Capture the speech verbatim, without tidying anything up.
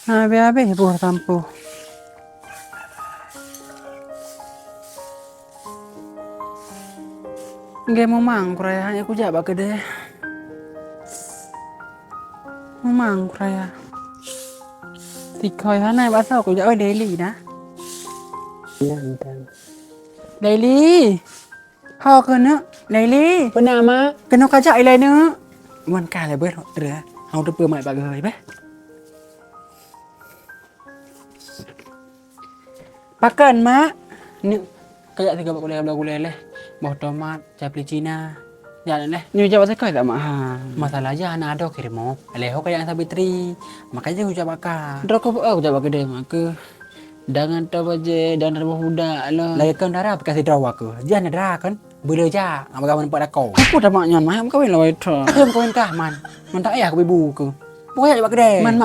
Habéh-habéh boh sampôh. Gé mumang kuraya hana kujak bak keudè. Mumang kuraya. Tikoi hana bakso kujak oi Daily dah. Daily. Ho keuneuk, Laili. Peue na, Mak? Keunoe kajak ilée neuk. Wan ka lé beuh, Re. Hau teupeue mak bak geuh, beh. Pakon, Mak? Neuk kajak sigoe bak gulée, bak gulée leh. Boh tomat, capli Cina. Jak leh. Nyoe jak bak sikoi tak, Mak? Ha. Masalah jih hana adoe kirim. Leh ho kajak ngon Sabitri. Makajih kujak bak ka. Droe keuh, oh, kujak bak keudè, Mak, keuh. Dangan tabajée dan taboh budak lom. Lagée kon dara bekas sidroe keuh. Jan dara kon. Beuleuja, ngabagawan pak dako. Aku dah mak nyan mah, kawin lawai tho. Aku kawin kah man. Man tak ayah aku ibu ke. Pokoknya bak kedai. Man mak